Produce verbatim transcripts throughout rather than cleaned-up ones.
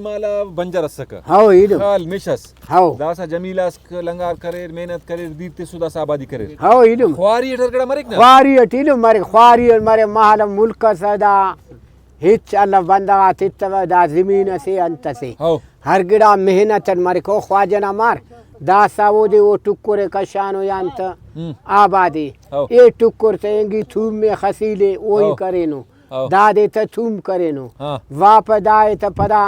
مالا بنجر اسکہ۔ ہو، ایلم۔ خال مش ئس۔ ہو۔ داسہ جمیلہ اس لنگار کریر، محنت کریر، دیر تسو داسہ آبادی کریر۔ ہو، ایلم۔ خواری اٹ ہر گڑا مریک نا؟ خواری اٹ ایلم مریک، خواری اٹ مرے، مہالو ملک ئسے دا، ہچ الو بندغ آ تتوہ، دا زمین ئسے انت ئسے۔ ہو۔ ہر گڑا محنت اٹ مریک، او خواجہ نا مار، داسہ اودے او ٹکر ءِ کشانو یا انت ہم۔ آبادی۔ ہو۔ اے ٹکر تینگی تھوم ءِ خسیلے، اوہی ہو۔ کرینو۔ ہو۔ دادے تہ تھوم کرینو۔ ہاں۔ واپہ دائے تہ پدا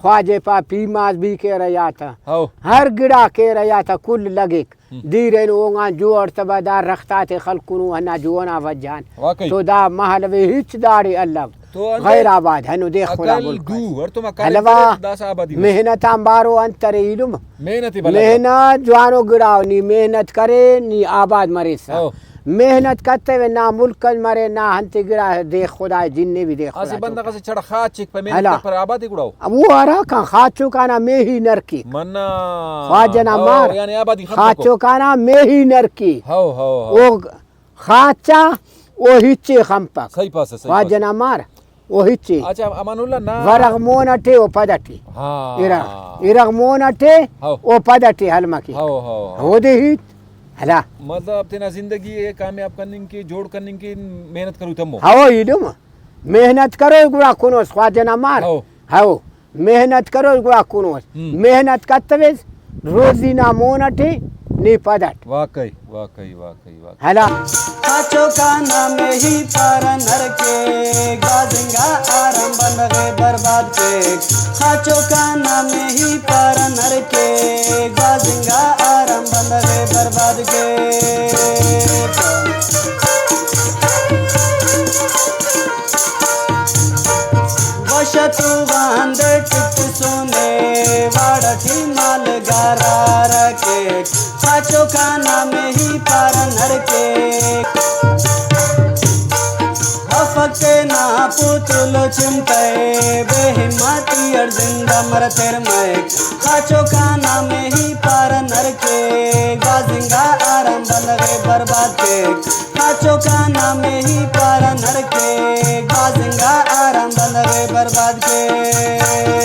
خواجہ پا پیماز بھی کیرہ یا تہ۔ ہو۔ ہر گڑا کیرہ یا تہ کل لگک۔ ہم۔ دیر اینو اونگان جوڑ تبا دا رخت آتے خلکنو ہندا جوہن آ وجہ آن۔ واقعی۔ تو دا محل وے ہچ داڑے الو۔ تو انت غیر آباد ہنو دے خدا عقل ملک دو، اس۔ ہڑتوم عقل ہلوا انت داسہ آبادی مس۔ محنت آن بارو انت ارے ایلم۔ محنت بھلا۔ محنت جوانو گڑا، نی محنت کرے، نی آباد مریسہ۔ ہو۔ محنت کتوے، نا ملک اٹ مرے، نا انتے گڑا، دے خدا جن نے بھی دے خدا اسہ بندغ چوکا۔ اسہ چڑ خاچک پہ محنت ہلا۔ کپرہ آبادی گڑا او۔ او ہراکان خاچوکانا میہی نرکی۔ منا۔ خواجہ نا ہو، مار۔ یعنی آبادی خنپکو۔ خاچوکانا میہی نرکی۔ ہو، ہو، ہو۔ او خاچا او ہچے خنپک۔ صحیح پاسہ، صحیح خواجہ پاسہ۔ نا مار۔ او ہچے۔ اچھا، امان اللہ نا۔ ورغ مون اٹے او پد اٹے۔ ہاں۔ ارغ، ارغ مون اٹے ہو۔ او پد اٹے ہلمکے۔ ہو، ہو، ہو۔ اودے ہیت۔ ہلا۔ مطلب تینا زندگی ءِ کامیاب کننگ کے، جوڑ کننگ کے محنت کروئی تمو۔ ہو، ایلم۔ محنت کروئی گڑا کنوس خواجہ نا مار۔ ہو۔ ہو۔ محنت کروس گڑا کنوس۔ ہم۔ محنت کتویس، روزی نا مون اٹی نی پد اٹ۔ واقعی، واقعی، واقعی، واقعی۔ ہلا۔ خاچوکا نامے ہی پارہ نر کے، گوازنگا آرام بندغے برباد کے۔ خاچوکا نامے ہی پارہ نر کے، گوازنگا آرام بندغے برباد کے۔ وش تو غاندے ٹک سونے، واڑ ٹی مالگارا رکھے، خاچوکا نامے ہی پارہ نر کے۔ افک تینا پوتلو چنتئے، بے ہمتی اٹ زندہ مر تیر مئے۔ خاچوکا نامے ہی پارہ نر کے، گوازنگا آرام بندغے برباد کے۔ خاچوکا نامے ہی پارہ نر کے، گوازنگا آرام بندغے برباد کے۔